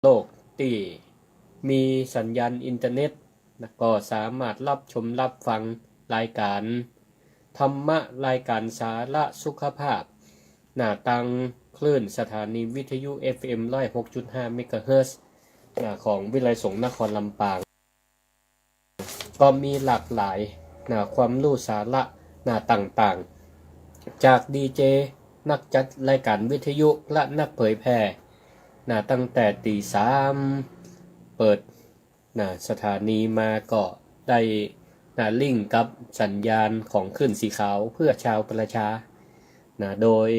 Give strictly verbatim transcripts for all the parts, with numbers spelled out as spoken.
โลกตี้มีสัญญาณอินเทอร์เน็ตนะ ก็สามารถรับชมรับฟังรายการธรรมะ รายการสาระสุขภาพนะ ตางคลื่นสถานีวิทยุ เอฟเอ็ม ร้อยหกจุดห้า เมกะเฮิรตซ์นะ ของวิทยาลัยสงฆ์นครลำปาง ก็มีหลากหลายนะ ความรู้สาระนะ ต่างๆ จากดีเจ นักจัดรายการวิทยุ และนักเผยแผ่นะ ตั้งแต่ตีสามเปิดนะ สถานีมาก็ได้นะ ลิงก์กับสัญญาณของคลื่นสีขาวเพื่อชาวประชานะ โดย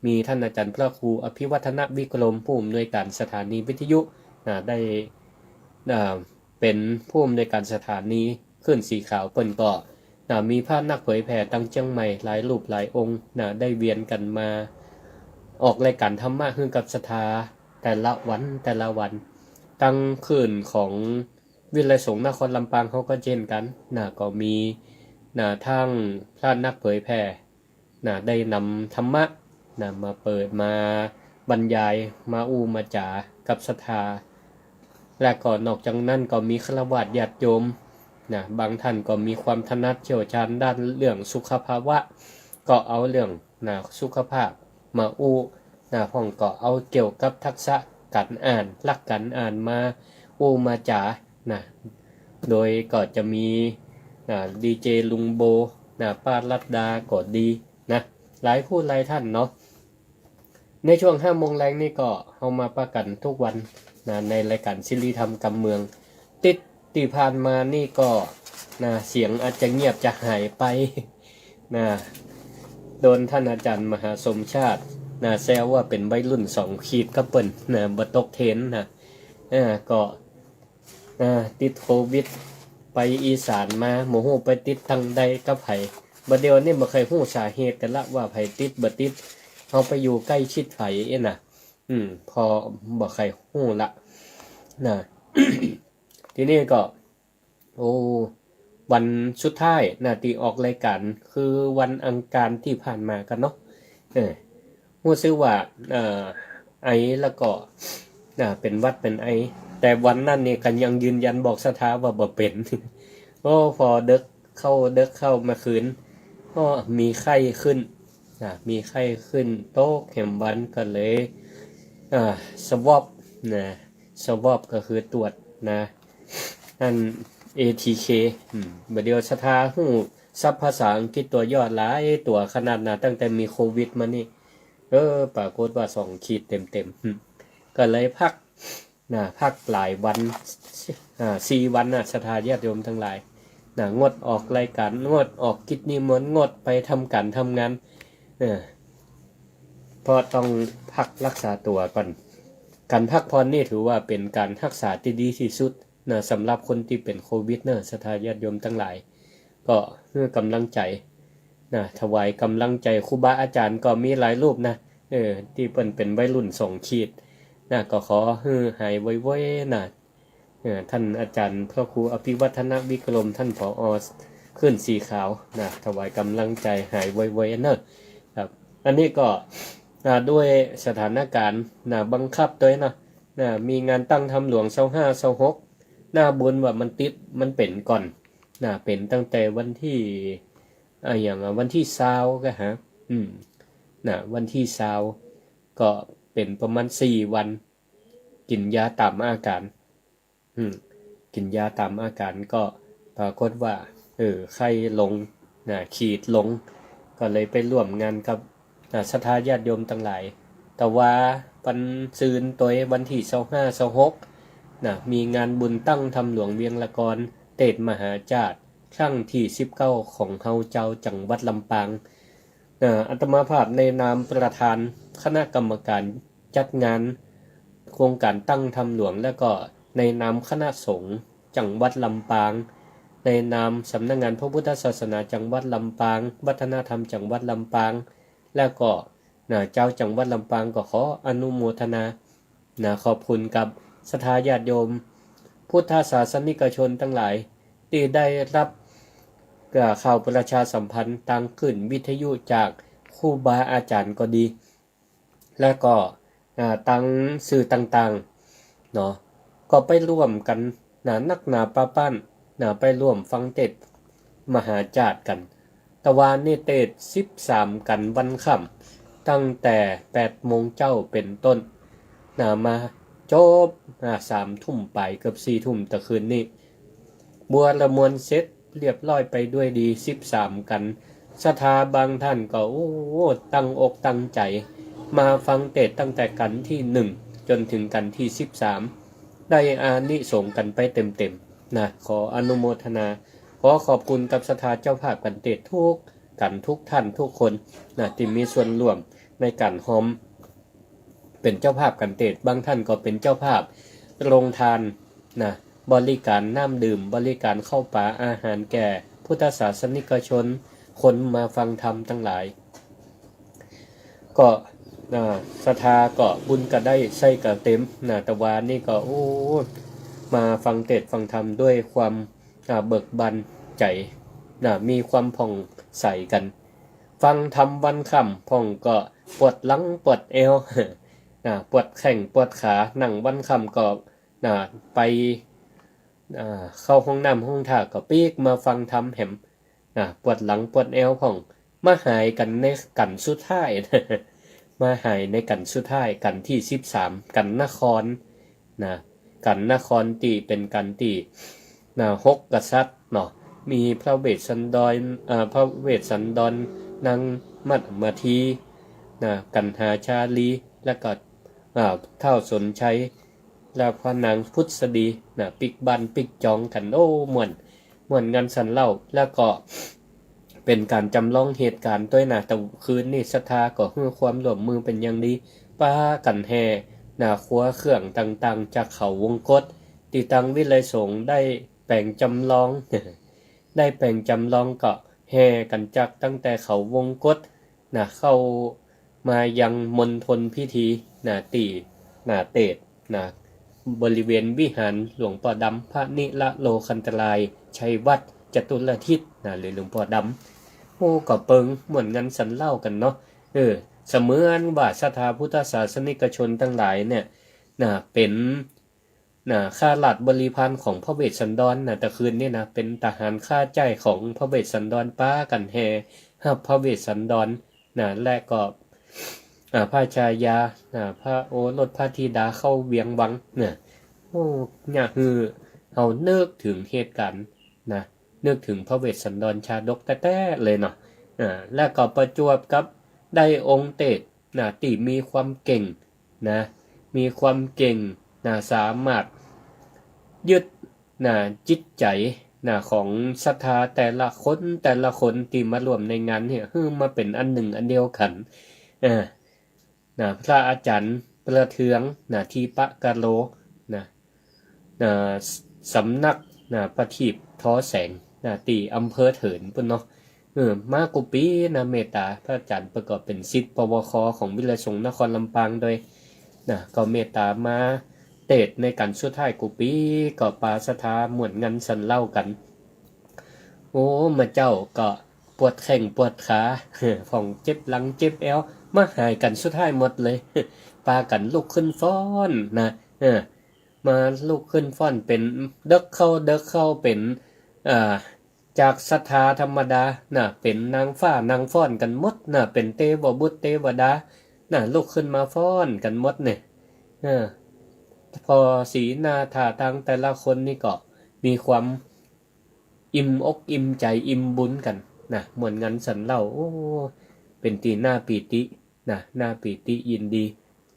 มีท่านอาจารย์พระครูอภิวัฒนวิกรม ผู้อำนวยการสถานีวิทยุนะ ได้นะ เป๋นผู้อำนวยการสถานีคลื่นสีขาว เปิ้นก็นะ มีพระนักเผยแผ่ตางเจียงใหม่หลายรูปหลายองค์นะ ได้เวียนกั๋นมาออกรายการธรรมะหื้อกับศรัทธาแต่ละวันแต่ละวัน ตางคลื่นของวิทยาลัยสงฆ์นครลำปางเฮาก็เจ้นกั๋นนะ ก็มีนะ ตางพระนักเผยแผ่ นะ ได้นำธรรมะนะ มาเปิดมาบรรยาย มาอู้มาจ๋ากับศรัทธา และก็นอกจากนั้นก็มีฆราวาสญาติโยมนะ บางท่านก็มีความถนัดเชี่ยวชาญด้านเรื่องสุขภาวะ ก็เอาเรื่องนะ สุขภาพมาอู้นะ พ่องก็เอาเกี่ยวกับทักษะก๋านอ่าน หลักก๋านอ่านมาอู้มาจ๋านะ โดยก็จะมีนะ ดีเจลุงโบนะ ป้ารัตดาก็ดีนะ หลายผู้หลายท่านเนาะ ในช่วงห้าโมงแลงนี่ก็เฮามาปะกั๋นทุกวันนะ ในรายการสิริธรรมกำเมือง ติดตี้ผ่านมานี่ก็นะ เสียงอาจจะเงียบจะหายไปนะ โดนท่านอาจารย์มหาสมชาตินะ แซวว่าเป๋นวัยรุ่นสองขีดกับเปิ้นนะ บ่ตกเทรนนะ เออ ก็ อ่า ติดโควิด ไปอีสานมา บ่ฮู้ไปติดตางใดกับใผ บ่าเดี่ยวนี้บ่ใค่ฮู้สาเหตุกั๋นละ ว่าใผติดบ่ติด เฮาไปอยู่ใก้ชิดใผเอ๊ะนะ อืม ผ่อบ่ใค่ฮู้ละนะ ทีนี้ก็ โอ้ วันสุดท้ายนะ ตี้ออกรายการ คือวันอังคารตี้ผ่านมากั๋นเนาะ เออ ฮู้สึกว่า เอ่อ ไอแล้วก็ อ่า เป๋นหวัดเป๋นไอ แต่วันนั้นนี่ก็ยังยืนยันบอกศรัทธาว่าบ่เป๋น โอ้ ผ่อเดิ็กเข้า เดิ็กเข้ามาคืน ก็มีไข้ขึ้น อ่า มีไข้ขึ้น ตกแหมวันก็เลย อ่า สวอปนะ สวอปก็คือตรวจนะ อัน เอทีเค อืม บ่าเดี่ยวศรัทธาฮู้ศัพท์ภาษาอังกฤษตั๋วย่อหลายตั๋วขนาดนะ ตั้งแต่มีโควิดมานี่ เออ ปรากฏว่าสองขีดเต็มๆ อืม ก็เลยพักนะ พักหลายวัน อ่า สี่วันนะ ศรัทธาญาติโยมตังหลายนะ งดออกรายการ งดออกกิจนิมนต์ งดไปทำก๋านทำงาน เออ เพราะต้องพักรักษาตั๋วก่อน ก๋านพักผ่อนนี่ถือว่าเป๋นก๋านฮักษาตี้ดีตี้สุดนะ สำหรับคนตี้เป๋นโควิดเนาะ ศรัทธาญาติโยมตังหลาย ก็หื้อก๋ำลังใจ๋นะ ถวายก๋ำลังใจ๋ครูบาอาจ๋ารย์ก็มีหลายรูปนะ เออ ตี้เปิ้นเป๋นวัยรุ่นสองขีดนะ ก็ขอหื้อหายไวๆ นะ เออ ท่านอาจ๋ารย์พระครูอภิวัฒนวิกรม ท่าน ผอ คลื่นสีขาวนะ ถวายก๋ำลังใจ๋หายไวๆ เนาะ ครับ อันนี้ก็ อ่า ด้วยสถานก๋ารณ์นะ บังคับตวยเนาะ นะ มีงานตั้งธรรมหลวงซาวห้า ซาวหก หน้าบุญว่ามันติด มันเป๋นก่อนนะ เป๋นตั้งแต่วันตี้ อ่า อย่าง อ่า วันตี้ซาวก็ฮะ อืม นะ วันตี้ซาว ก็เป๋นประมาณสี่วัน กิ๋นยาต๋ามอาก๋าร อืม กิ๋นยาต๋ามอาก๋ารก็ปรากฏว่า เออ ไข้ลงนะ ขีดลง ก็เลยไปร่วมงานกับ อ่า ศรัทธาญาติโยมตังหลาย แต่ว่าวันซืนตวยวันตี้ซาวห้า ซาวหก นะ มีงานบุญตั้งธรรมหลวงเวียงละกอน เตศน์มหาจาตุ ครั้งตี้สิบเก้า ของเฮาเจ้าจังหวัดลำปาง เอ่อ อาตมาภาพในนามประธานคณะกรรมการจัดงานโครงก๋านตั้งธรรมหลวง และก็ในนามคณะสงฆ์จังหวัดลำปาง ในนามสำนักงานพระพุทธศาสนาจังหวัดลำปาง วัฒนธรรมจังหวัดลำปาง และก็ นะ เจ้าจังหวัดลำปางก็ขออนุโมทนา นะ ขอบคุณกับศรัทธาญาติโยม พุทธศาสนิกชนตังหลาย ตี้ได้รับ เอ่อ ข่าวประชาสัมพันธ์ตางคลื่นวิทยุจากครูบาอาจ๋ารย์ก็ดี และก็ อ่า ตางสื่อต่าง เนาะ ก็ไปร่วมกั๋น นะ นักหนาปาป๊าน นะ ไปร่วมฟังเตสน์มหาจาตุกั๋น ตะวานี้เตสน์สิบสามกั๋นวันค่ำ ตั้งแต่แปดโมงเจ๊าเป๋นต้น นะ มาจบ นะ สามทุ่มป๋าย เกือบสี่ทุ่มตะคืนนี้ บัวระมวลเสร็จเรียบร้อยไปด้วยดี สิบสามกั๋น ศรัทธาบางท่านก็ โอ้ ตั้งอกตั้งใจ๋ มาฟังเตสน์ตั้งแต่กั๋นตี้หนึ่งจ๋นเถิงกั๋นตี้สิบสาม ได้อานิสงส์กั๋นไปเต๋มๆ นะ ขออนุโมทนา ขอขอบคุณกับศรัทธาเจ้าภาพกั๋นเตสน์ทุกกั๋น ทุกท่านทุกคน นะ ตี้มีส่วนร่วมในก๋านฮอม เป๋นเจ้าภาพกั๋นเตสน์ บางท่านก็เป๋นเจ้าภาพโรงทาน นะ บริก๋านน้ำดื่ม บริก๋านข้าวป๋าอาหารแก่พุทธศาสนิกชน คนมาฟังธรรมตังหลาย ก็ อ่า ศรัทธาก็บุญก็ได้ใส่ก็เต๋ม นะ ตะวานี้ก็ โอ้ มาฟังเตสน์ฟังธรรมด้วยความ อ่า เบิกบานใจ๋ นะ มีความผ่องใสกั๋น ฟังธรรมวันค่ำพ่องก็ปวดหลังปวดแอว นะ ปวดแข้งปวดขา นั่งวันค่ำก็ นะ ไป อ่า เข้าห้องน้ำห้องท่าก็ปิ๊กมาฟังธรรมแหม นะ ปวดหลังปวดแอวพ่อง มาหายกั๋นในกั๋นสุดท้าย มาหายในกั๋นสุดท้าย กั๋นตี้สิบสาม กั๋นนคร นะ กั๋นนครตี้เป๋นกั๋นตี้ นะ หกกษัตริย์เนาะ มีพระเวสสันดร เอ่อ พระเวสสันดร นางมัทมที นะ กัณหาชาลี แล้วก็ อ่า ท้าวสนชัย แล้วพระนางผุสดี นะ ปิ๊กบ้านปิ๊กจองกั๋น โอ้ ม่วน ม่วนงันสันเล่า แล้วก็เป๋นก๋านจ๋ำลองเหตุก๋ารณ์ตวยนะ ตะคืนนี้ศรัทธาก็หื้อความร่วมมือเป๋นอย่างดี ปากั๋นแห่ นะ ครัวเครื่องต่างๆ จากเขาวงกต ตี้ตางวิไลสงฆ์ได้แป๋งจ๋ำลอง ได้แป๋งจ๋ำลองก็แห่กั๋นจากตั้งแต่เขาวงกต นะ เข้ามายังมณฑลพิธี นะ ตี้ นะ เตสน์ นะ บริเวณวิหารหลวงป้อดำ พระนิรโลคันตราย ชัยวัฒน์ จตุรทิศ นะ หรือหลวงป้อดำ โอ้ ก็เปิงม่วนงันสันเล่ากั๋นเนาะ เออ เสมือนว่าศรัทธาพุทธศาสนิกชนตังหลายเนี่ย นะ เป๋น นะ ข้าราชบริพารของพระเวสสันดร นะ ตะคืนนี้นะ เป๋นทหารข้าใจ๊ของพระเวสสันดร ปากั๋นแห่ฮับพระเวสสันดร นะ และก็ อ่า พระชายา นะ พระโอรสพระธิดาเข้าเวียงวัง นะ โอ้ เนี่ย หื้อเฮานึกเถิงเหตุก๋ารณ์ นะ นึกเถิงพระเวสสันดรชาดกแต๊ๆ เลยเนาะ อ่า แล้วก็ประจวบกับได้องค์เตสน์ นะ ตี้มีความเก่ง นะ มีความเก่ง นะ สามารถยึด นะ จิตใจ๋ นะ ของศรัทธาแต่ละคน แต่ละคนตี้มาร่วมในงานเนี่ย หื้อมาเป๋นอันหนึ่งอันเดียวกั๋น เออ นะ พระอาจ๋ารย์ประเทือง นะ ทีปะกะโล นะ นะ สำนัก นะ ประทีปทอแสง นะ ตี้อำเภอเถินปู๊นเนาะ เออ มากู้ปี๋นะ เมตต๋า พระอาจ๋ารย์เปิ้นก็เป๋นศิษย์ ปวค ของวิไลสงฆ์นครลำปางโดย นะ ก็เมตต๋ามาเตสน์ในกั๋นสุดท้ายกู้ปี๋ ก็ปาศรัทธาม่วนงันสันเล่ากั๋น โอ้ มาเจ้าก็ปวดแข้งปวดขา พ่องเจ็บหลังเจ็บแอว มาหายกั๋นสุดท้ายหมดเลย ปากั๋นลุกขึ้นฟ้อนนะ เออ มาลุกขึ้นฟ้อนเป๋นเดิ๊กเข้าเดิ๊กเข้าเป๋น อ่า จากศรัทธาธรรมดา น่ะ เป๋นนางฟ้านางฟ้อนกั๋นหมด น่ะ เป๋นเตวบุตรเตวดา น่ะ ลุกขึ้นมาฟ้อนกั๋นหมดเนี่ย เออ ผ่อสีหน้าท่าตางแต่ละคนนี่ก็มีความอิ่มอกอิ่มใจ๋อิ่มบุญกั๋น น่ะ ม่วนงันสันเล่า โอ้ เป๋นตี้น่าปีติ น่ะ น่าปีติยินดี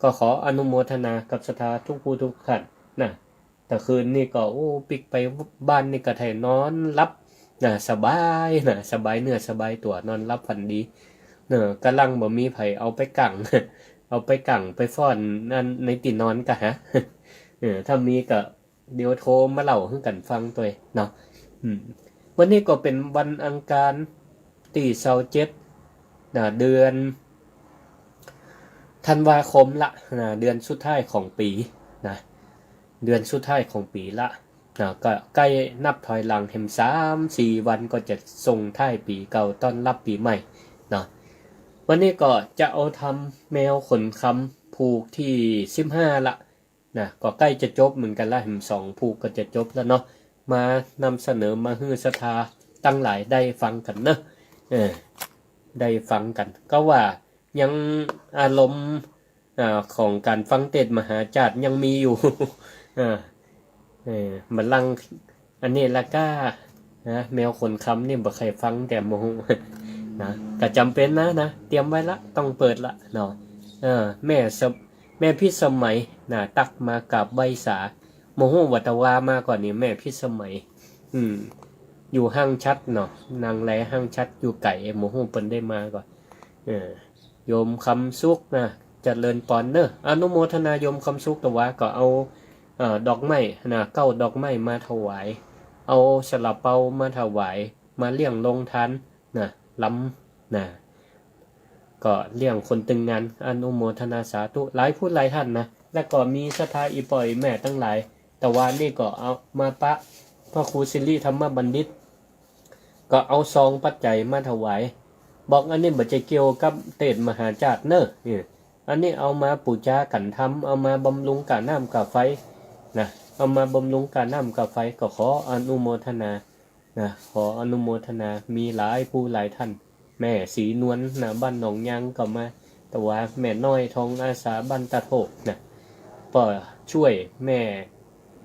ก็ขออนุโมทนากับศรัทธาทุกผู้ทุกท่าน น่ะ ตะคืนนี่ก็ โอ้ ปิ๊กไปบ้านนี่ก็ได้นอนหลับ น่ะ สบาย น่ะ สบายเนื้อสบายตั๋ว นอนหลับฝันดี เนอะ ก่ำลังบ่มีใผเอาไปกั๋ง เอาไปกั๋งไปฟ้อนอันในตี้นอนก่ะฮะ เออ ถ้ามีก็เดี๋ยวโทรมาเล่าหื้อกั๋นฟังตวยเนาะ อืม วันนี้ก็เป๋นวันอังคารตี้ซาวเจ็ด น่ะ เดือน ธันวาคมละ น่ะ เดือนสุดท้ายของปี๋ น่ะ เดือนสุดท้ายของปี๋ละ น่ะ ก็ใก้นับถอยหลังแหม สามสี่วันก็จะส่งท้ายปี๋เก่าต้อนรับปี๋ใหม่ เนาะ วันนี้ก็จะเอาธรรมแมวขนคำผูกตี้สิบห้าละ นะ ก็ใก้จะจบเหมือนกั๋นละ แหมสองผูกก็จะจบแล้วเนาะ มานำเสนอมาหื้อศรัทธาตังหลายได้ฟังกั๋นเนาะ เออ ได้ฟังกั๋น ก็ว่ายังอารมณ์ อ่า ของก๋านฟังเตสน์มหาจาตุยังมีอยู่ อ่า เออ บัลลังก์อันนี้ละก้า นะ แมวขนคำนี่บ่ใค่ฟังแต่บ่ฮู้ นะ ก็จ๋ำเป๋นนะ นะ เตรียมไว้ละ ต้องเปิดละเนาะ เออ แม่สะ- แม่พิสมัย นะ ตั๊กมากราบไหว้สา บ่ฮู้ว่าตะวามาก่อนี่ แม่พิสมัย อืม อยู่ห้างฉัตรเนาะ นางแลห้างฉัตรอยู่ไก๋ บ่ฮู้เปิ้นได้มาก่อ เออ โยมคำสุขนะ เจริญปอนเนอะ อนุโมทนาโยมคำสุข ตะวาก็เอา เอ่อ ดอกไม้นะ เก้าดอกไม้มาถวาย เอาซาลาเปามาถวาย มาเลี้ยงโฮงตานนะ ลำนะ ก็เลี้ยงคนตึงงาน อนุโมทนาสาธุ หลายผู้หลายต้านนะ แล้วก็มีศรัทธาอี่ป้ออี่แม่ตังหลาย ตะวานี่ก็เอามาปะพระครูสิริธรรมบัณฑิต ก็เอาซองปัจจัยมาถวาย บอกอันนี้บ่ใจ้เกี่ยวกับเตสน์มหาจาตุเนอะ เออ อันนี้เอามาปู๋จาขันธรรม เอามาบำรุงก้าน้ำก้าไฟนะ เอามาบำรุงก้าน้ำก้าไฟ ก็ขออนุโมทนานะ ขออนุโมทนา มีหลายผู้หลายต้าน แม่ศรีนวลนะ บ้านหนองยางก็มา ตะวา แม่น้อยทองอาสา บ้านตาโทกนะ ป้อช่วย แม่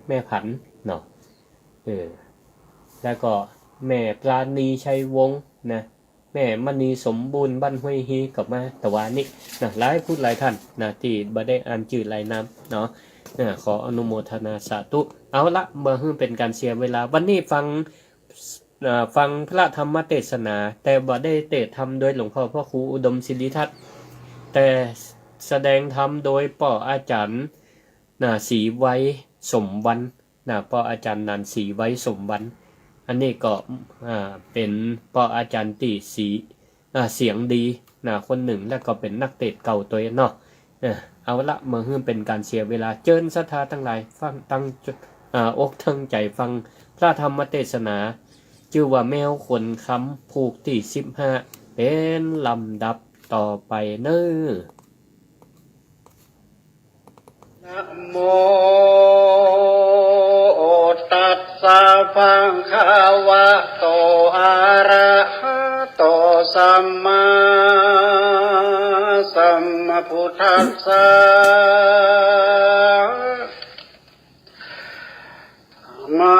แม่ผันเนาะ เออ แล้วก็แม่ปราณีชัยวงศ์นะ แม่มณีสมบูรณ์ บ้านห้วยฮีก็มา ตะวานี้นะ หลายผู้หลายต้านนะ ตี้บ่ได้อ่านจื้อรายนามเนาะ นะ ขออนุโมทนาสาธุ เอาละ บ่หื้อเป๋นก๋านเสียเวลา วันนี้ฟัง เอ่อ ฟังพระธรรมเตสนา แต่บ่ได้เตสน์ธรรมโดยหลวงพ่อพระครูอุดมสิริทัศน์ แต่แสดงธรรมโดยป้ออาจ๋ารย์ นะ ศรีไวยสมวรรณ นะ ป้ออาจ๋ารย์หนานศรีไวยสมวรรณ อันนี้ก็ อ่า เป๋นป้ออาจ๋ารย์ตี้ศรี อ่า เสียงดีนะ คนนึ่ง แล้วก็เป๋นนักเตสน์เก่าตวยเนาะ เออ เอาละ บ่หื้อเป๋นก๋านเสียเวลา เจิญศรัทธาตังหลาย ฟัง ตั้ง อ่า อกตั้งใจ๋ฟังพระธรรมเตสนา จื้อว่าแมวขนคำ ผูกตี้สิบห้า เป๋นลำดับต่อไปเนาะ นะโม ตัสสะ ภะคะวะโต อะระหะโต สัมมาสัมพุทธัสสะ มา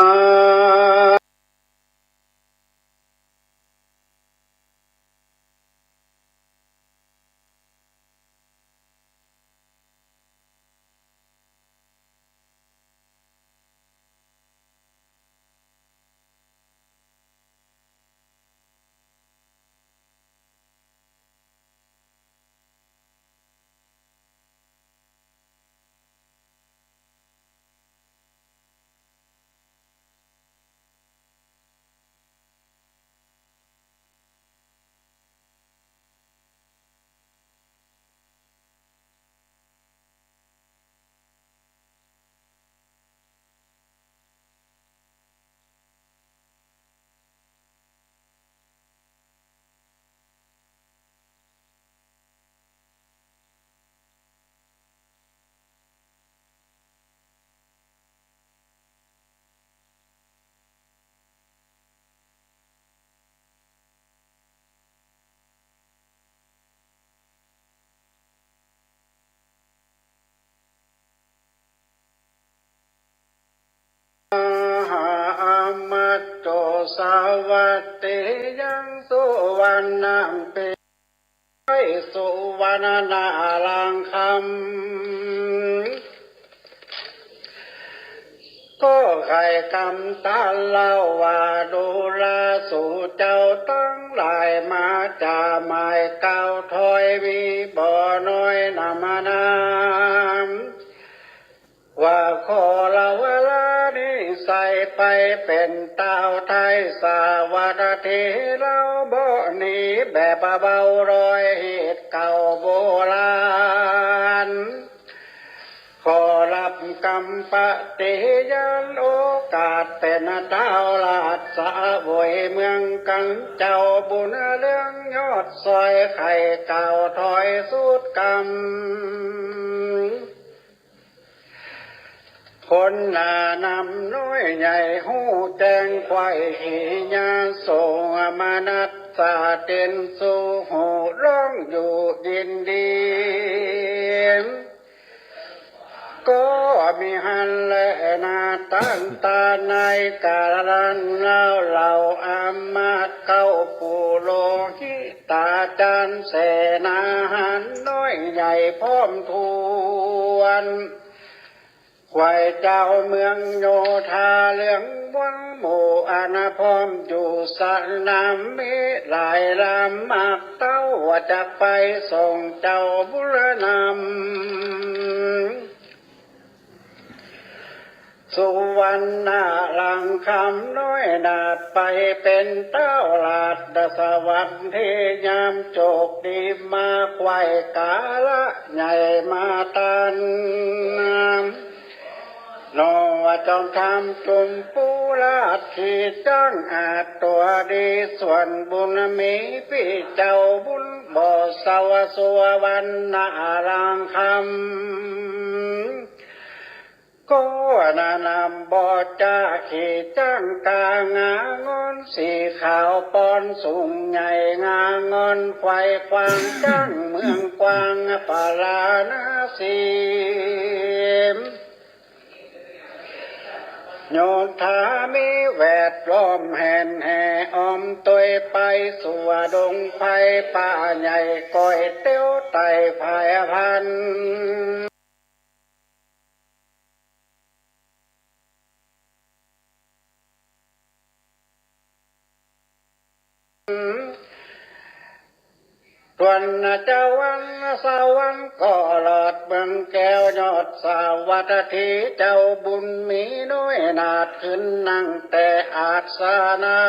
หา อัมมะโต สาวัตติยัง สุวัณณัมปิ สุวัณณาลังคัม ก็ใค่กำตันเล่าว่า ดูราสูเจ้าตังหลาย มาจาหมายกล่าวถ้อย มีบ่น้อยนำนาม ว่าขอละวะลานี้ใส่ไปเป๋นต้าวไทยสาวัตถี เฮาบ่หนีแบบเบาลอย ฮีตเก่าโบราณ ขอฮับกำปฏิญาณ โอกาสเป๋นต้าวราชโวยเมืองกั๋น เจ้าบุญเรืองยอดซอย ใค่กล่าวถ้อยสุดกำ คนหน้านำน้อยใหญ่ฮู้แจ้งไขว่ หิยาโสมนัสสา เตียนสูฮู้ร้องอยู่ยินดี ก็มีหันแลนา ตังตาในกาละนั้นแล้ว เหล่าอามาตย์เก้า ปุโรหิตาจารย์ เสนาหารน้อยใหญ่พร้อมถ้วน ไขว่เจ้าเมืองโยธาเหลืองม่วงหมู่อาณาพร้อมอยู่สนาม มีหลายลำมากเต้า ว่าจะไปส่งเจ้าบุรนำ สุวรรณรังคำน้อยนาฏไปเป็นเต้าราชสวัสดี ยามโจกดีมาไขว่กาละใหญ่มาตัน นอว่าจอมธรรมจุมปูราชขี่จั้งอาจตั๋วดี ส่วนบุญมีปี้เจ้าบุญบ่เศร้า สุวรรณรังคำ ก็นานำบ่จะขี่จั้งกางางอน สีขาวปอนสูงใหญ่งางอน ไขว่ขวางจั้งเมืองกว้างปาราณสี โยธามีแวดล้อมแห่นแห่อ้อมตวยไป สู่ดงไพรป่าใหญ่ก้อยเตี้ยวไต่ผายพัน ส่วนเจ้าวันสวรรค์ก็หลอดเมืองแก้วยอดสวัสดี เจ้าบุญมีน้อยนาฏขึ้นนั่งแต่อาสนะ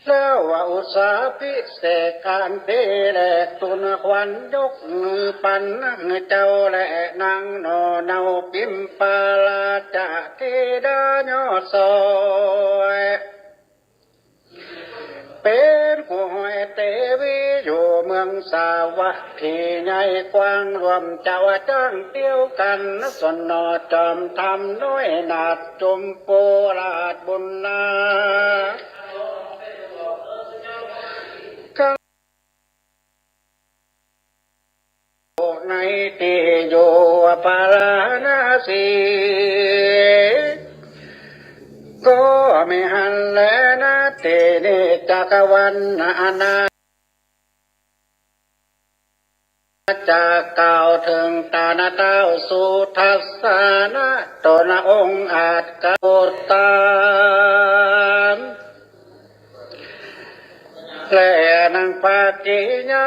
แล้วว่าอุสาพิเศษกอันดีแล ทูลขวัญยกมือปันเจ้า และนางหน่อเนาปิมปาลาจะธิดายอดซอย เป๋นคู่ห้อยเตวีอยู่เมืองสาวัตถีใหญ่กว้าง รวมเจ้าจั้งเดียวกั๋น ส่วนหน่อจอมธรรมน้อยนาฏจุมปูราชบุญนา ในตี้อยู่ปาราณสี ก็มีหันแลนา ตี้นี้จักรวรรณนาถจะกล่าวเถิงต๋านเต้าสุทัสสนะ ต๋นองค์อาจกะโกตาม และนางภากิยา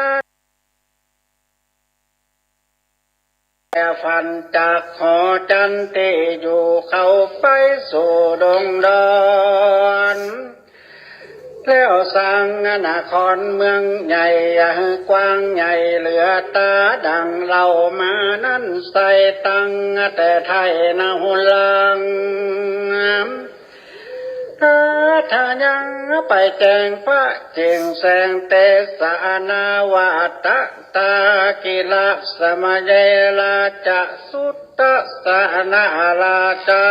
ฝันจากหอจันตี้อยู่เข้าไปสู่ดงดอน แล้วสร้างนครเมืองใหญ่กว้างใหญ่เหลือต๋าดังเล่ามานั้น ใส่ตั้งแต่ไทยนะหุลัง ถ้ายังไปแจ้งพระเจ้งแสงเตสะนาวาตะตากิละสะมะเยราชสุตตะสะนาราชา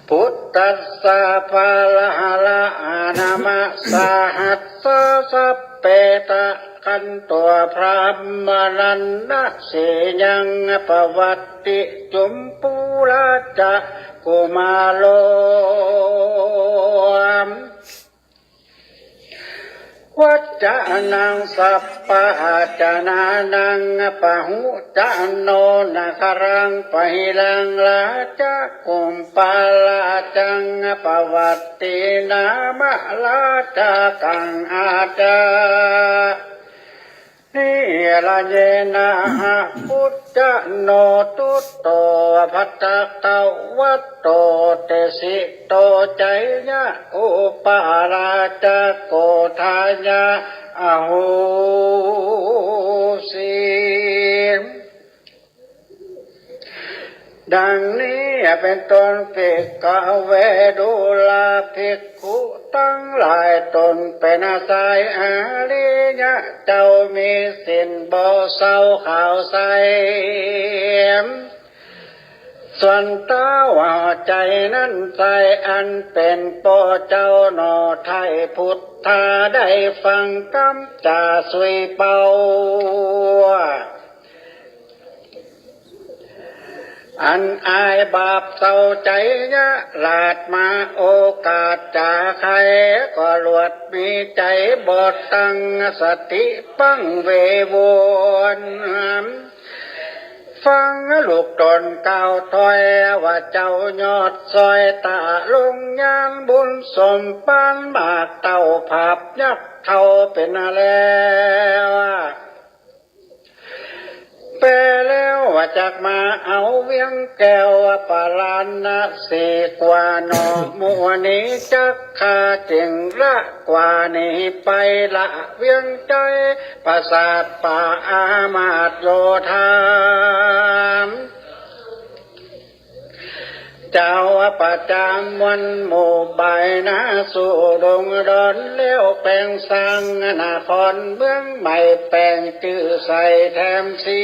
ปุตตัสสะภะละหะระอะนะมะสะหัสสะ สัพเพตะขันตัง พรหมานันทะเสยังปะวัตติจุมปูราชะกุมาโร วัจจะนังสัพพะอาจานานังปะหุจะโน นาคารังปะหิรังราชะกุมปาราจังปะวัตตินามะราชะกังอาจา นิระเยนะหะปุจจะโน ตุตโตภัททะกะวัตโต เตสิโต ไจยะอุปาราชะโก ทายะอโหสิ ดังนี้เป๋นต้น ภิกขะเว ดูราภิกขุ ตังหลายต๋นเป๋นสายอริยะเจ้า มีศีลบ่เศร้าขาวใส ส่วนต๋าหัวใจ๋นั้นใส อันเป๋นป้อเจ้าหน่อไท้ พุทธาได้ฟังกำจ๋าสุยเป่า อันอายบาปเศร้าใจ๋ยะหลาดมา โอกาสจ๋าใค่ก็หลวดมีใจ๋บ่ตั้ง สติปังเววน ฟังลูกต๋นกล่าวถ้อย ว่าเจ้ายอดซอยต๋าลงยานบุญสมปานหมากเต้า ผาบยักษ์เฒ่าเป๋นแล้ว แป๋แล้วว่าจักมาเอาเวียงแก้ว ปาราณสีกว่าหน่อ หมู่นี้จักข้าจึงละกว่านี้ไป ละเวียงใจ๋ ปราสาทป่าอามาตย์โยธา เจ้าประจ๋ำวันหมู่บ่ายนา สู่ดงดอนแล้วแป๋งสร้างนครเมืองใหม่ แป๋งจื้อใส่แถมสี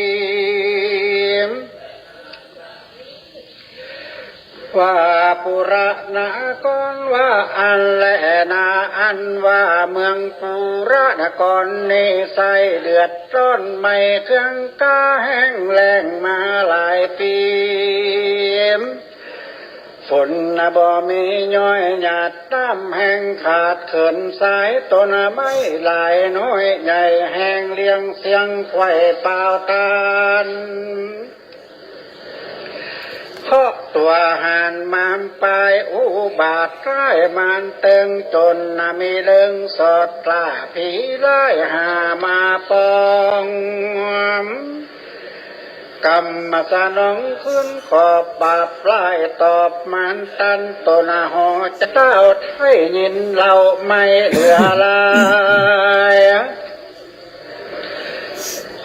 ว่าปุระนครว่าอั้นแลนา อันว่าเมืองปุระนครนี้ใส่เดือดร้อน ไม้เคืองก้าแห้งแล้งมาหลายปี๋ ฝนบ่มีย้อยหยาด น้ำแห้งขาดเขิน สายต้นไม้หลายน้อยใหญ่ แห้งเลี้ยงเสียงไขว่เปล่าตาน เพราะตั๋วหานมารปายอุบาทร้าย มารเติงจ๋น มีเรื่องสอดกล้า ผีร้ายหามาปอง กำมาสนองคืนขอบบาปร้าย ตอบมารตันต้นหอ เจ้าไท้ยินเล่าไม่เหลือหลาย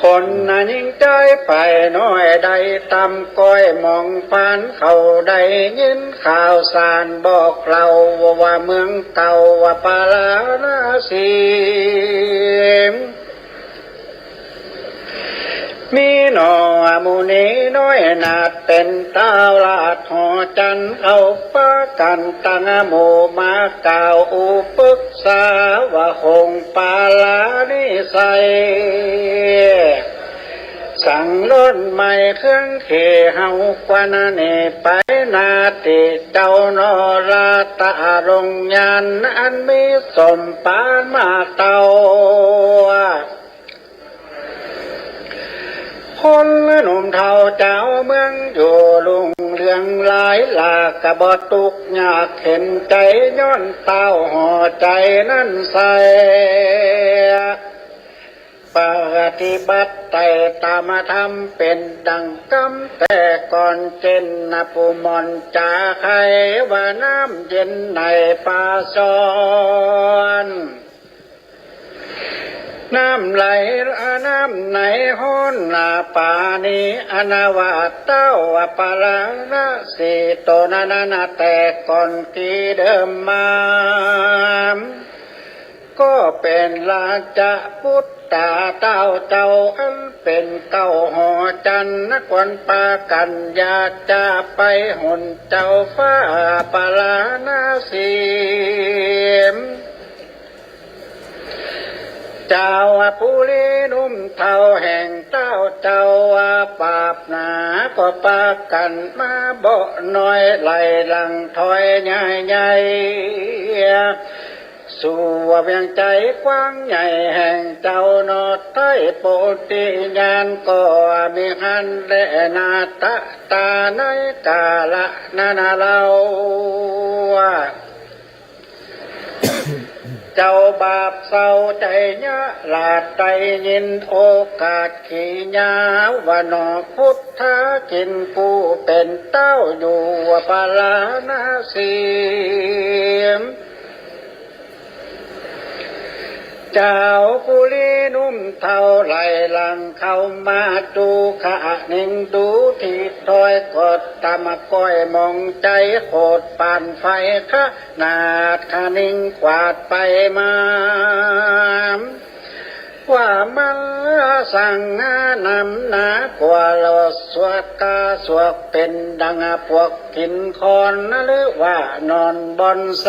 คนหญิงใจ๋ฝ่ายน้อยได้ตำก้อยมองผ่าน เขาได้ยินข่าวสารบอกเล่า ว่าเมืองเก่าว่าปาราณสี มีหน่อมุนีน้อยนาฏเป๋นต้าวราชหอจันทร์ เอาปากั๋นตั้งหมู่มากล่าวอุปึกษา ว่าหงส์ปาราณสี สั่งล้นไม้เคืองเขเฮากว่านานี้ไป นาตี้เจ้าหน่อราตะลงยาน อันมีสมปานหมากเต้า คนหนุ่มเฒ่าเจ้าเมืองอยู่รุ่งเรืองหลายหลาก บ่ตุ๊กข์ยากเข็ญใจ๋ ย้อนต้าวหอใจ๋นั้นใส่ ปฏิบัติไต่ต๋ามธรรมเป๋นดั่งกำแต่ก่อน เจ้นนาผู้หม่อนจ๋าใค่ ว่าน้ำเย็นในป่าสอน น้ำไหล น้ำในฮ้อนนาป่านี้ อันว่าต้าวปาราณสี ต้นนั้นนาแต่ก่อนกี้เดิมมา ก็เป๋นราชบุตราต้าวเจ้า อันเป๋นเก๊าหอจันทร์ ควรปากั๋นอยากจะไปหนเจ้าฟ้าปาราณสี เจ้าปุรีหนุ่มเฒ่าแห่งต้าวเจ้าว่าปาบหนา ก็ปากั๋นมาบ่น้อย ไหลหลังถอยใหญ่ๆ สู่เวียงใจ๋กว้างใหญ่แห่งเจ้าหน่อไท้ โปธิญาณก็มีหั้นแลนา ตะตาในกาละนั้นเล่า เจ้าบาปเศร้าใจ๋ยะหลาดได้ยินโอกาสขียาวาหน่อ พุทธากินผู้เป๋นต้าวอยู่ปาราณสี จาวปุรีหนุ่มเฒ่าไหล่หลังเข้ามาดู คะนิงดูตี้ถ้อย ก็ตำก้อยหมองใจ๋ โขดป่านไฟขนาด คะนิงขวาดไปมา ว่ามันสังหานำหนากว่า ละสวกกาสวกเป๋นดังปวกกิ๋นคอน หรือว่านอนบ่อนใส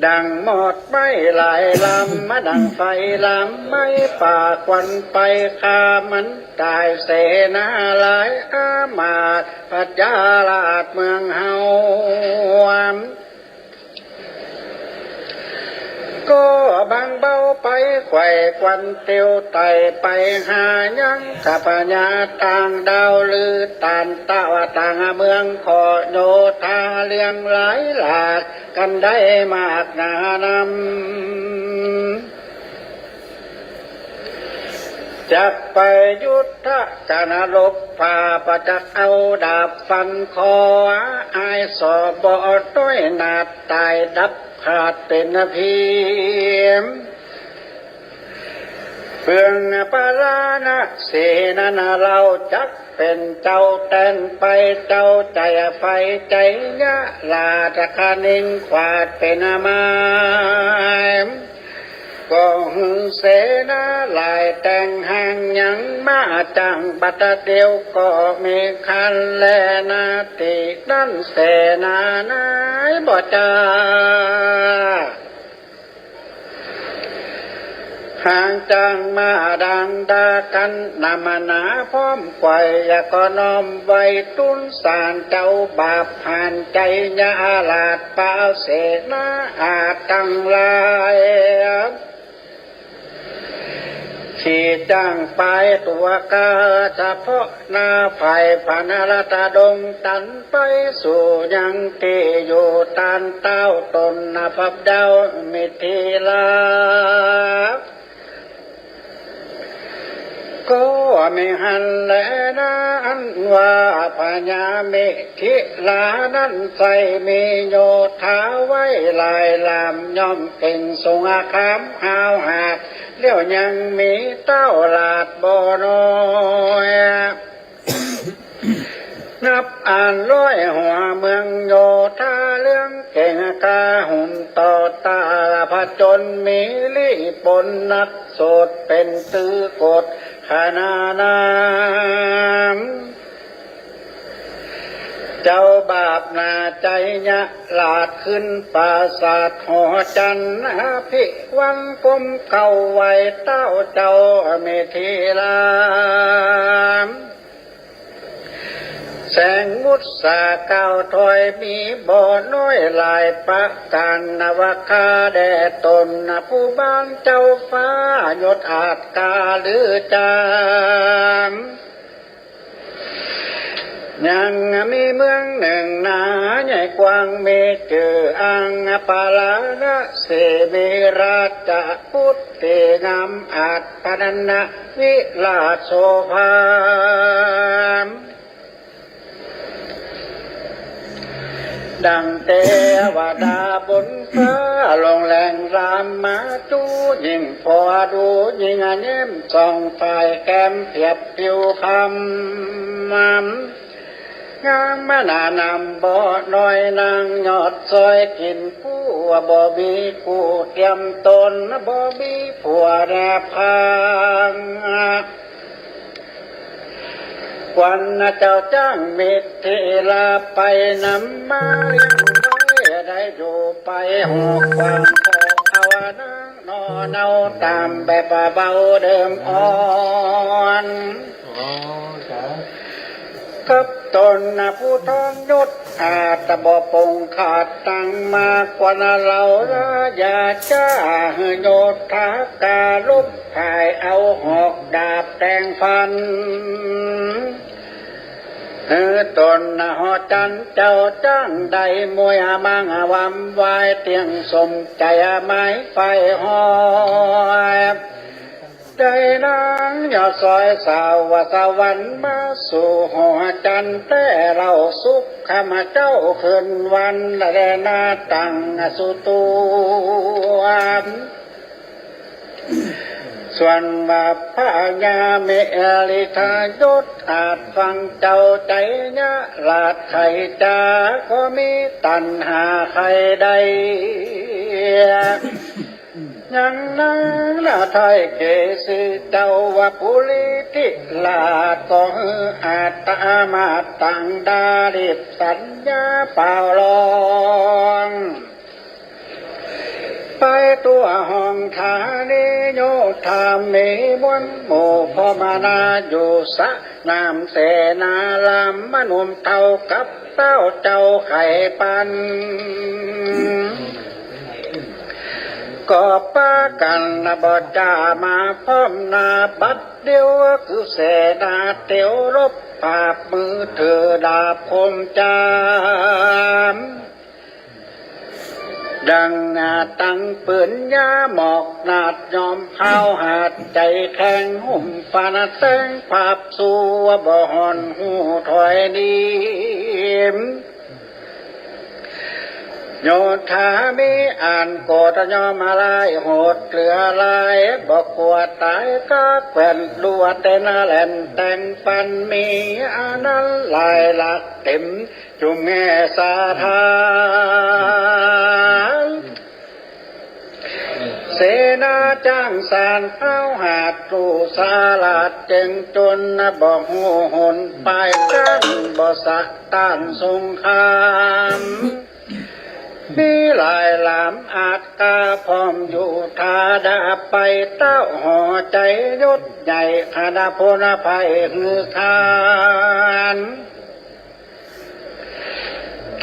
ดังมอดไหม้หลายลำ มาดังไฟลามไหม้ป่า ควันไปฆ่ามันต๋าย เสนาหลายอามาตย์ พญาราชเมืองเฮา ก็บังเบาไปไขว่ควันเตียวไต่ ไปหายังกับพญาต่างดาว ลือต้านต้าวต่างเมือง ขอโยธาเลื่องหลายหลาก กันได้มากหนานำ จักไปยุทธะกั๋นรบ ผ่าประจักษ์เอาดาบฟันคอ อายสอบ่น้อยหนาด ต๋ายดับขาดเป๋นพี เมืองปาราณสีนั้นเฮาจักเป๋นเจ้าแตนไป เจ้าใจ๋ไฟใจ๋ยะราช คะนิงขวาดเป๋นไม้ ก็หื้อเสนาหลายแต่งห้างยังมาจ้าง บัดเดี๋ยวก็มีคันแลนา ตี้นั้นเสนาหลายบ่จ้า ห้างจ้างมาดังดากั๋น นำหนาพร้อมไขว่ ก็น้อมไหว้ตุ๊นสารเจ้าบาป ผ่านใจ๋ยะราช ปาเสนาอาชตังหลาย ตี้จ้างปายตั๋วก๋า เฉพาะหน้าฝ่ายพระนรตดง ตันไปสู่ยังตี้อยู่ต้านต้าว ต๋นนะพระเจ้ามิถิราช ก็มีหั้นแลนา อันว่าพญามิถิราชนั้นใส่มีโยธาไว้หลายลำ ย่อมเก่งสงครามห้าวหาญ แล้วยังมีต้าวราชบ่น้อย นับอ่านร้อยหัวเมือง โยธาเรื่องเก่งกล้า หุ่มต่อต้านผจญ มีลี้ปนนักโสด เป๋นตื้อกฎขนาดนั้น เจ้าบาปหนาใจ๋ยะราช ขึ้นปราสาทหอจันทร์ อภิวันก้มเก้าไหว้ต้าวเจ้ามิถิราช แสงมุสาก้าวถ้อย มีบ่น้อยหลายประก๋าน นวคาแด่ต๋นผู้บ้านเจ้าฟ้า ยศอาจกล้าลือจาม ยังมีเมืองนึ่งนาใหญ่กว้าง มีจื้ออั้งปาราณสี มีราชบุตรตี้งามอาจ พนันนะวิราชโสภา ดังเตวดาบนฟ้า ลงแหลงรามมาจู ยิ่งผ่อดูยิ่งเง้มส่อง ฝ่ายแก้มเปียบผิวคำ งามมานานำบ่น้อย นั่งยอดซอยกิ๋นกู้ บ่มีกู้เตียมต๋น บ่มีผัวแนบข้าง ควันเจ้าจ้างมิถิราช ไปนำมาเลี้ยงไว้ ได้อยู่ไปหกวัน ก็เอานางนอนเอาต๋ามแบบเบาเดิมอ่อน อ๋อ ครับ กับต๋นผู้ทรงยศ อาจบ่ปงขาดตังมา ควันเหล่าราชาจ้า หื้อโยธาการบ ถ่ายเอาหอกดาบแต่งฟัน หื้อต๋นหอจันทร์เจ้าจ้าง ได้มวยมังวำวาย เตี้ยงสมใจ๋หมายใฝ่ฮอด ได้นางยอดสอยสาวสวรรค์มาสู่หอจันทร์แต๊เล่าสุข ข้ามาเจ้าคืนวันและนาตังสุตัว ส่วนว่าพญาเมริทายศอาจฟังเจ้าไชยราชไขจ๋า ก็มีตัณหาใค่ได้ ยังนางนาไทยเกสีเจ้าว่าปุริธิราช ก็หื้ออาตมาตังดาลิบสัญญาเป่าลอง ไปตั๋วห้องธานีโยธามีมวลหมู่พร้อมนาอยู่สนามเสนาราม หนุ่มเฒ่ากับสาวเจ้าใค่ปัน ก็ปากั๋นบ่จ๋ามาพร้อมหน้าบัดเดียว คือเสนาเตียวรบปราบมือถือดาบคมจ๋าม ดังหน้าตังปืนยาหมอกนาดยอมห้าวหาดใจ๋แข็ง หุ้มฟันแต๊งผาบสู้บ่ห่อนหูถอยหนี โยธามีอันโกรธยอมมาลายโหดเหลือหลาย บ่กั๋วต๋ายกาแขวนลัวเต้นแล่นแต่งฟัน มีอันนั้นหลายหลากเต็ม จุ่มแง่สาธาร เสนาจ้างสารเท้าหาดสู่สาลาดเจ๋งจน บ่ฮู้หนปายกั้น บ่สะต้านสงคราม มีหลายหลามอาจกล้าพร้อมอยู่ ถ้าดาไปเต้าหอไชยศใหญ่ คณะพลภัยหื้อคาน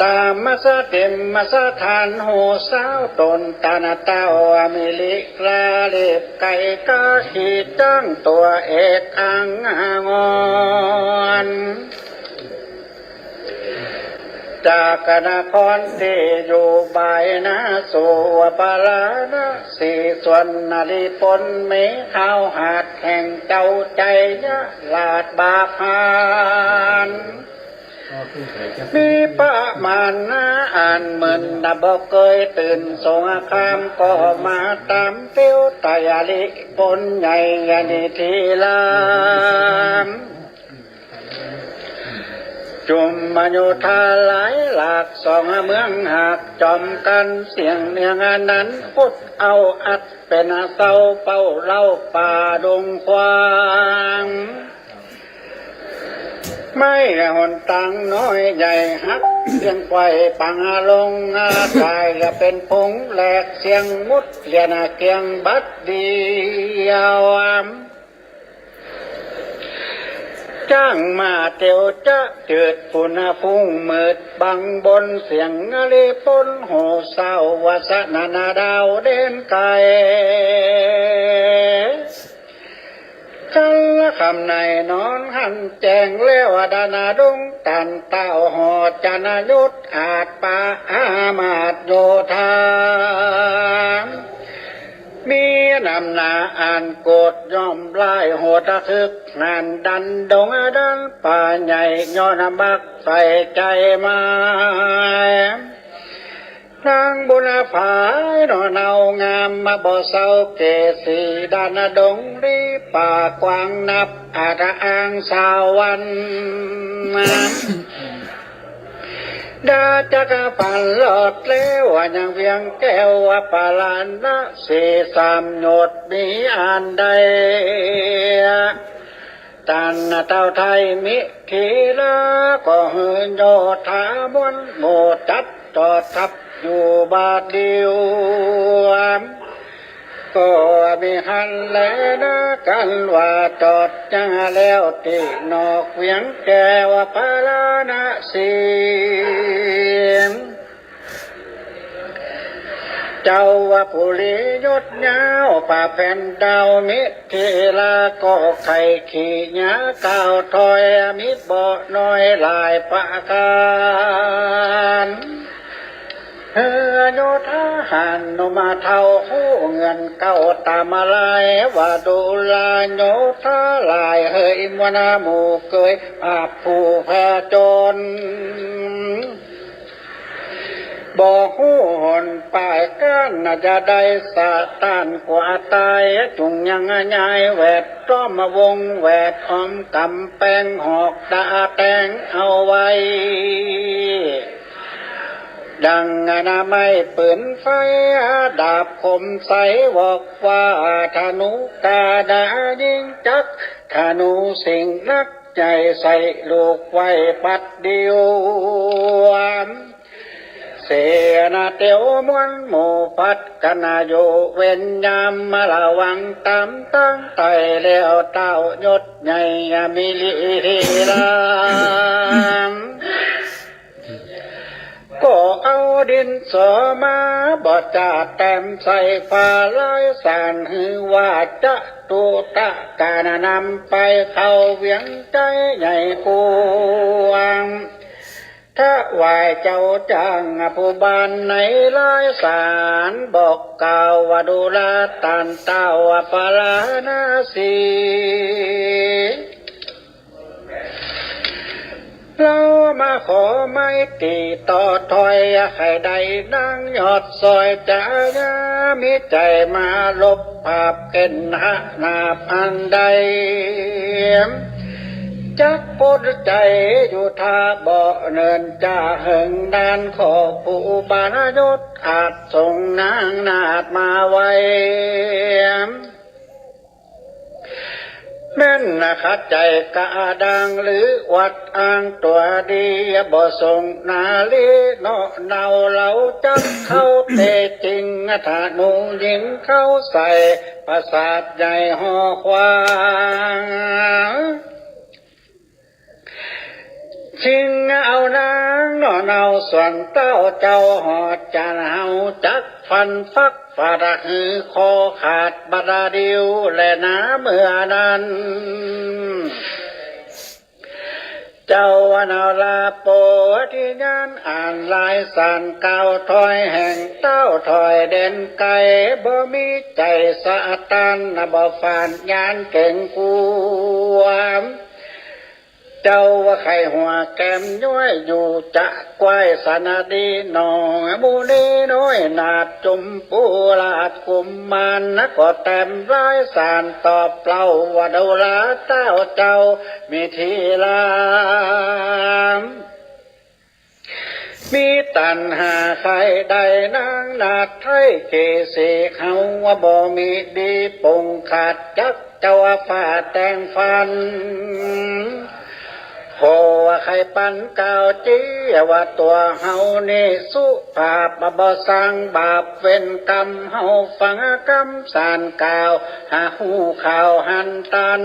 ตามมาสะเต็มมาสะทานโหสาวต๋นตานาเต้าอเมริกา เล็บไก่กาขี่จ้างตั๋วเอกอังงอน จากนครตี้อยู่บ่ายนาสู่ปาราณสี ส่วนนาลีปนเมข้าวหาดแห่งเจ้าไชยราชบากหาน มีประมาณนาอันหมื่น บ่เกยตื่นสงคราม ก็มาต๋ามเตียวไตอาลีปนใหญ่ยานิธีราม จุ่มมโยธาหลายหลากสองเมืองหากจอมกั๋น เสี้ยงเนียงอันนั้นพุทธเอาอัดเป๋นเสาเป้าเล้าป่าดงขวาง ไม้หนตางน้อยใหญ่หัก เสี้ยงไขว่ปังลงอาต๋าย และเป๋นผงแหลกเสี้ยงหมด เลียนเกลี้ยงบัดเดียว จ้างม้าเตียวจะจืด ฝุ่นฟุ้งมืดบังบน เสี้ยงนาลีปนโหสาวว่าสนั่นดาวเด่นไกล กั๋นละค่ำในนอนหันแจ้งแล้ว ดานดงตันเต้าหอจันทร์ยุทธอาจปาอามาตย์โยธา มีนำหน้าอันโกรธย่อมร้ายโหดระทึก หันดันดงดันป่าใหญ่ ย้อนบักใส่ใจ๋ไม้ นางบุญผายหน่อเนา งามมาบ่เศร้าเกศรี ดานดงลีป่ากว้างนับอาทอางสาวัน ดาจักรพันธ์รอดแล้วยังเวียงแก้วปาราณสี สามโยชน์มีอันใด ตันเต้าไทยมิถิลา ก็หื้อโยธามวลหมู่จัดจอดทัพอยู่บาดเดียว ก็มีหั้นแลนากั๋นว่าจอดยังแล้วตี้นอกเวียงแก้วปาราณสี เจ้าว่าปุริยศยาวป่าแผ่นดาวมิถิลา ก็ใค่ขี่หย้าก้าวถอย มีบ่น้อยหลายประก๋าน เฮือโยธาหาหนุมเฒ่าฮู้เงื่อนเก่าต๋ามมาลาย ว่าดูราโยธาหลายเหย มวลหมู่เกยผาบผู้ผจญ บ่ฮู้หนป๋ายก้าน จะได้สะต้านกั๋วต๋าย จุ่งยังย้ายแวดล้อมวงแวดอ้อมก๋ำแปงหอกต๋าแต่งเอาไว้ ดังอนามัยปืนไฟ ดาบคมใสบอกว่า ธนูกาดายิงจัก ธนูสิงห์นักใหญ่ใส่ลูกไว้ปัดเดียว เสนาเตียวมวลหมู่ผัดกั๋นอยู่เวรยาม มาระวังต๋ามตางใต้แล้ว เต้ายศใหญ่มีลีลา ก็เอาดินสอมาบ่จาแต้มใส่ฝาลายสาน หื้อว่าจตุตะกานะนำไปเข้าเวียงใจ๋ใหญ่กว้าง ถวายเจ้าจ้างผู้บ้านในลายสาน บอกกล่าวว่าดูราต้านเต้าปาราณสี เฮามาขอไม้ตี้ต่อถ้อย ใค่ได้นางยอดซอย จะยามีใจ๋มาลบผาบเก่นหนาบอันใด จักอดใจ๋อยู่ถ้าบ่เนิ่นจะเหิงนาน ขอผู้บรรยศอาจส่งนางนาฏมาไว แม่นขัดใจ๋กะดังหรืออวดอ้างตั๋วดี บ่ส่งนาลีเนาะเนา เฮาจักเข้าเตะจิง ธนูยิงเข้าใส่ปราสาทใหญ่ฮอควาง จิงเอานางเนาะเนา ส่วนเต้าเจ้าหอดจาน เฮาจักฟันฟักฟาดหื้อคอขาดบัดเดี่ยวแลนา เมื่อนั้น เจ้านาราโปธิญาณอ่านลายสานกล่าวถ้อยแห่งเต้าถ้อยเด่นไกล บ่มีใจ๋สะต้านบ่ฝาดญาณเก๋งกลัว เจ้าว่าใค่หัวแก้มย้อยอยู่จะกว้ายสนดีหนอ หมู่นี้น้อยนาฏจุมปูราชกุมมาร ก็แต้มลายสานตอบเล่าว่าดูราเต้าเจ้ามีทีหลัง มีตัณหาใค่ได้นางนาฏไทยเกสี เฮาว่าบ่มีดีปงขาดจัก เจ้าว่าฝ่าแต่งฟัน ขอว่าใค่ปันกล่าวจี้ว่าตั๋วเฮานี้สุภาพ บ่สร้างบาปเวรกรรม เฮาฟังกำสานกล่าวหาฮู้ข่าวหันตัน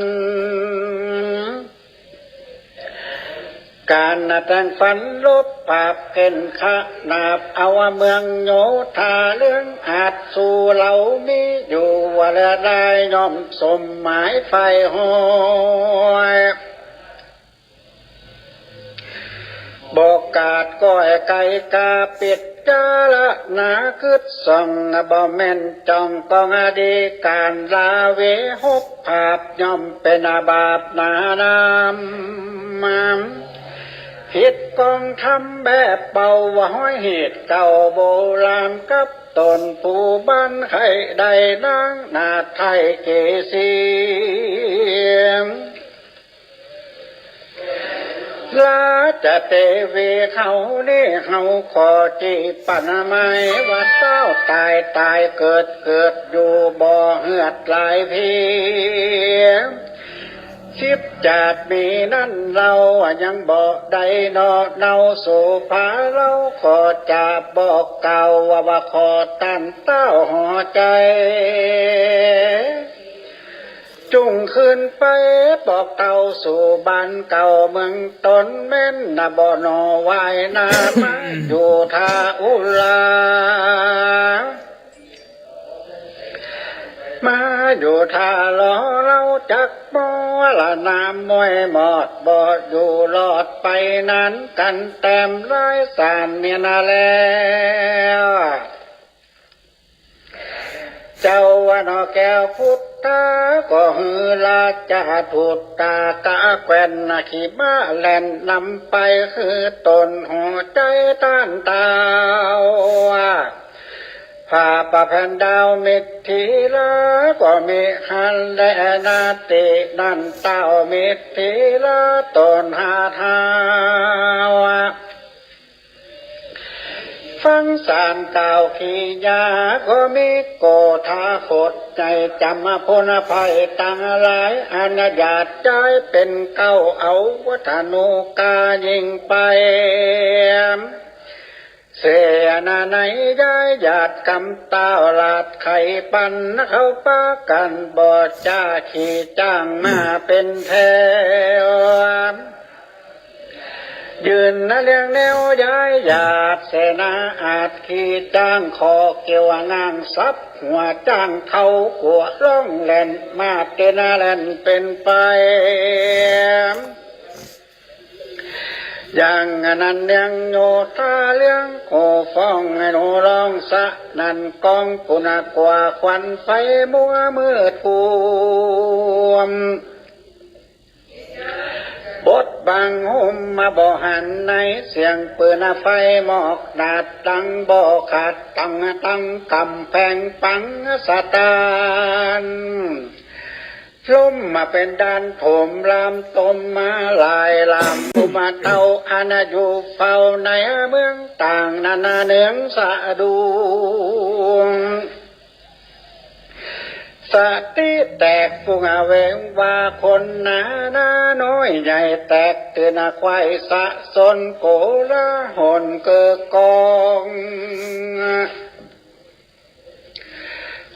ก๋านแต่งฟันลบผาบเก่นขนาบ เอาเมืองโยธาเรื่องอาจสู่เฮามีอยู่ ว่าละได้ย่อมสมหมายใฝ่ฮอด บ่ขาดก้อยไก่กาปิดจารณา กึ๊ดส่องบ่แม่นจ้องกองอดี ก๋านลาเวหบผาบย่อมเป๋นบาปหนานำ ผิดกองธรรมแบบเป่า ว่าฮ้อยเหตุเก่าโบราณกับต๋นผู้บ้าน ใค่ได้นางนาฏไทยเกสี ราชเตวีเฮานี้ เฮาขอจี้ปันหมาย ว่าเต้าต๋ายต๋ายเกิดเกิดอยู่บ่เหือดหลายพี สิบจาติมีนั้นเฮายังบ่ได้เนาะเนาสู่ผา เฮาขอจะบอกกล่าวว่า ว่าขอต้านเต้าหอใจ๋ จุ่งคืนไปบอกเต้าสู่บ้านเก่าเมืองต๋น แม่นนาบ่หนอวายนามาอยู่ท่าอุรา มาอยู่ท่าหล่อเฮาจักบ่ ละนามมวยหมอด บ่อยู่รอดไปนาน กั๋นแต้มร้ายสานเมียนาแล้ว เจ้าว่าหนอแก้วพุทธา ก็หื้อราชทูตตากาแคว้นนาคิมาแล่นนำไป คือตนหัวใจ๋ต้านตาว ผ้าประแผ่นดาวมิถิลา ก็มีหั้นแลนา ตี้นั่นเต้ามิถิลาตนหาเท้า ฟังสานเต้าขียา ก็มีโกธาคตใหญ่ จ๋ำพลภัยตังหลาย อันญาติจายเป๋นเก๊า เอาวัฒนูกายิ่งไป เสนาในย้ายญาติกำเต้า ลาดไข่ปันเขาปากั๋น บ่จ้าขี่จ้างมาเป๋นแถว ยืนเรียงแนวย้ายญาติเสนาอาจขี่จ้าง ขอเกี่ยวง่างสับหัวจ้าง เขากั๋วร้องแล่นมาเตนาแล่นเป๋นไป อย่างนั้นยังโยธาเรื่องโกฟ้อง หนูร้องสะนั่นกอง ปุณกว่าควันไฟมัวมืดกลุ่ม บดบังห่มมาบ่หันใน เสียงปืนไฟหมอกดาดดังบ่ขาด ตังตังก๋ำแพงปังสะตาน ลมมาเป๋นด่านโถมลาม ตมมาหลายลาม อุมาเต้าอันอยู่เฝ้าในเมืองต่างนานาเนืองสะดุ้ง สติแตกปุงอเวงว่าคนนานาน้อยใหญ่แตกตื่นควายสะสนโกลาหลเกิดกอง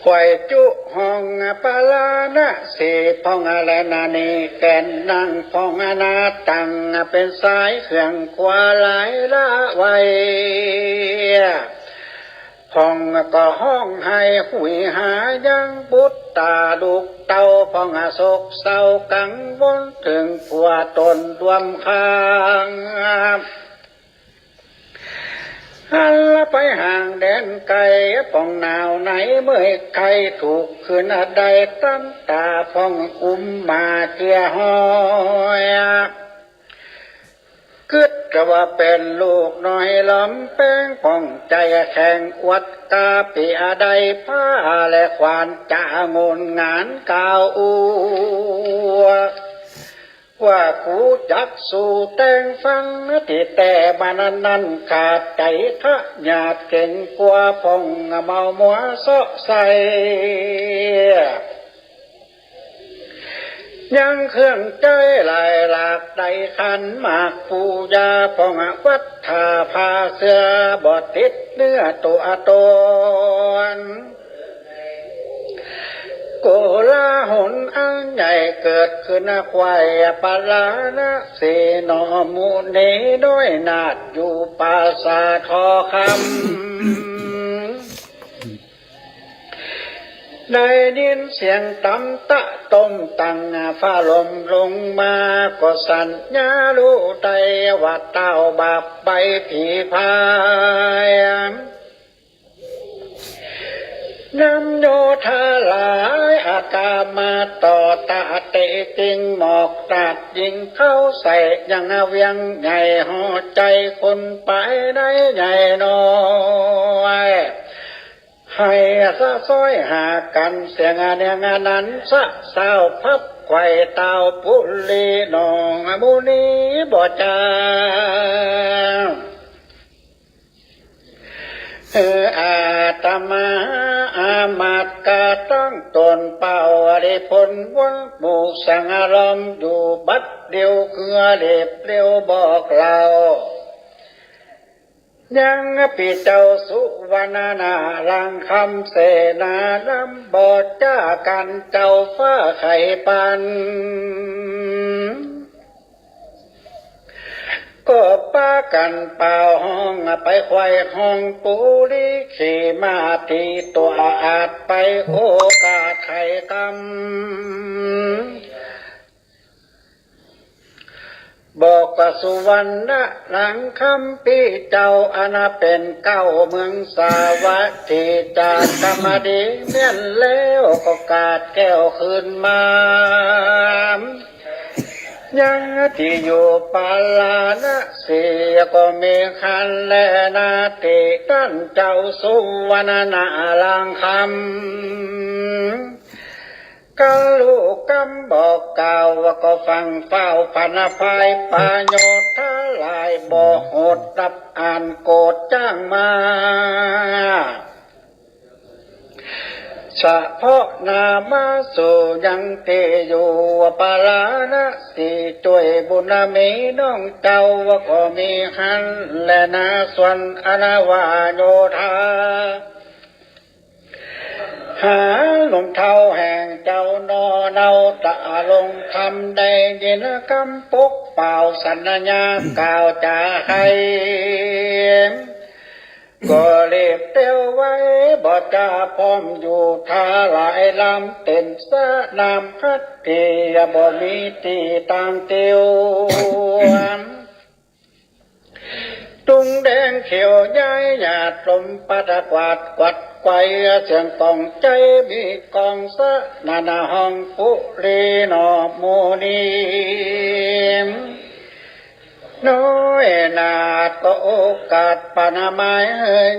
ควายจุฮ้องปาลานะสีพ่องแลนานีแก่นนางพ่องนาตังเป๋นสายเครื่องคว้าหลายละไว พ่องก็ฮ้องไห้หุยหายังบุตรต๋าลูกเต้า พ่องโศกเศร้ากังวลเถิงผัวต๋นดวมข้าง หันละไปห่างแดนไก๋ พ่องหนาวในเมื่อยไข้ถูกคืนได้ตั้งต๋า พ่องอุ้มมาเจียห้อย กึ๊ดกะว่าเป๋นลูกน้อยหลอมแป้ง พ่องใจ๋แข็งอวดกาปีอาได้ผ้าและขวานจะงุนงานกล่าวอวด ว่ากูจักสู้แตงฟัง ตี้แต่บาดนั้นขาดใจ๋ขะหยาดเก๋งกั๋ว พ่องเมามัวเซาะใส่ ยังเครื่องใจ๊หลายหลาก ได้ขันหมากปูยา พ่องวัดท่าผ้าเสื้อ บ่ติดเนื้อตั๋วต๋น โกลาหลอันใหญ่เกิดขึ้นควายปาลานะสีหนอมุนีน้อยนาฏอยู่ปราสาททองคำ ได้ยินเสียงต๋ำตะต้มตังฟ้าลมลงมา ก็สัญญาฮู้ได้ว่าเต้าบาปใบ้ผีพาย นำโยธาหลายอากามาต่อตะเตะจิงหมอกตาดยิงเข้าใส่ยังเวียงใหญ่ห่อใจ๋คนไปได้ใหญ่น้อย ให้สะซ้อยหากั๋นเสียงอันยังอันนั้นสะสาวพับไขว่เต้าปุรีหนองมุนีบ่จาง เออ อาตมาอามาตย์กาตั้งต๋นเป่าอริพลวนหมู่สังอารมณ์อยู่บัดเดียว คือเล็บเร็วบอกเล่า ยังปี้เจ้าสุวรรณนารังคำเสนานำบ่จ้ากั๋นเจ้าฟ้าไข่ปัน ก็ปาก กั๋นเป่าฮ้องไปไขว่ฮ้องปูริ ขี่ม้าตี๋ตั๋วอาดไปโอกาสไขกำ บอกว่าสุวรรณรังคำปี้เจ้า อันเป๋นเก๊าเมืองสาวัตถี จากกำมะดีเมี้ยนแล้วก็กาดแก้วคืนมา ยังตี้อยู่ปาราณสีก็มีหั้นแลนา ตี้ต้านเจ้าสุวรรณรังคำ กะลูกกำบอกกล่าวว่าก็ฟังฟ้าวพรรณภาย ปาโยธาหลายบ่หดรับอ่านโกรธจ้างมา เฉพาะหน้ามาสู่ยังตี้อยู่ปาราณสี จ้วยบุญมีน้องเจ้าว่าก็มีหั้นแลนา ส่วนอันว่าโยธา หาหนุ่มเฒ่าแห่งเจ้านอเนา ตะลงธรรมได้ยินกำปกเป่าสัญญากล่าวจ๋าไห้ ก็รีบเตียวไวบ่จ๋าพร้อมอยู่ ถ้าหลายลำเต็มสนามฮัตถี บ่มีตี้ตางเตียว ตุงแดงเขียวย้ายหยาดลมปัดกวาดกวัดไกว เสียงก้องใจ๋มีก้องสนั่นห้องปุรีหนอหมู่นี้ น้อยนาดก็โอกาสปานไม้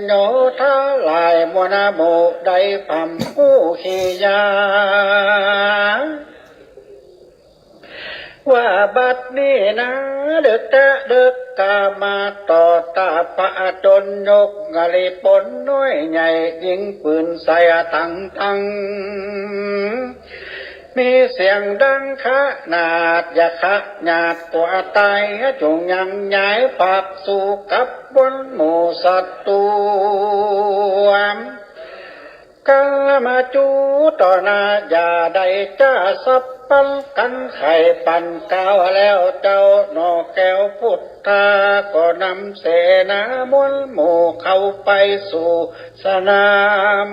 โยธาหลายมวลหมู่ได้พร่ำฮู้ขียา ว่าบัดนี้นา เดิกแต๊เดิกกามาต่อตาพระจนยกกะลิปนน้อยใหญ่ยิงปืนใส่ตังตัง มีเสียงดังขนาดอย่าขะหยาดกั๋วต๋าย จุ่งยังย้ายปากสู้กับบนหมู่ศัตรู กัลมาจูต่อหน้าอย่าได้จ้าสับปันกั๋น ไข่ปันกาวแล้วเจ้าหน่อแก้วพุทธา ก็นำเสนามวลหมู่เข้าไปสู่สนาม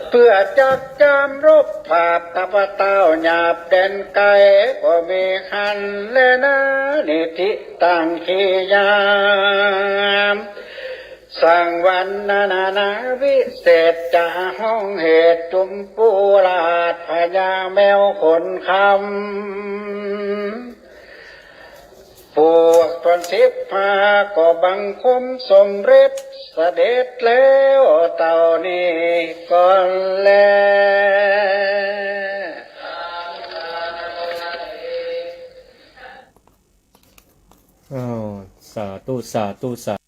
เปื้อจักจามรบผาบกับเต้าหยาบแดนไกล ก็มีหั้นแลนา นิธิตังขียาม สังวันนานานาวิเศษ จะฮ้องเหตุจุมปูราชพญาแมวขนคำ พวกตนสิบห้าก็บังคมสมเร็จเสด็จแล้วเต้านี้ก่อนแล อ้าว สาธุ สาธุ สา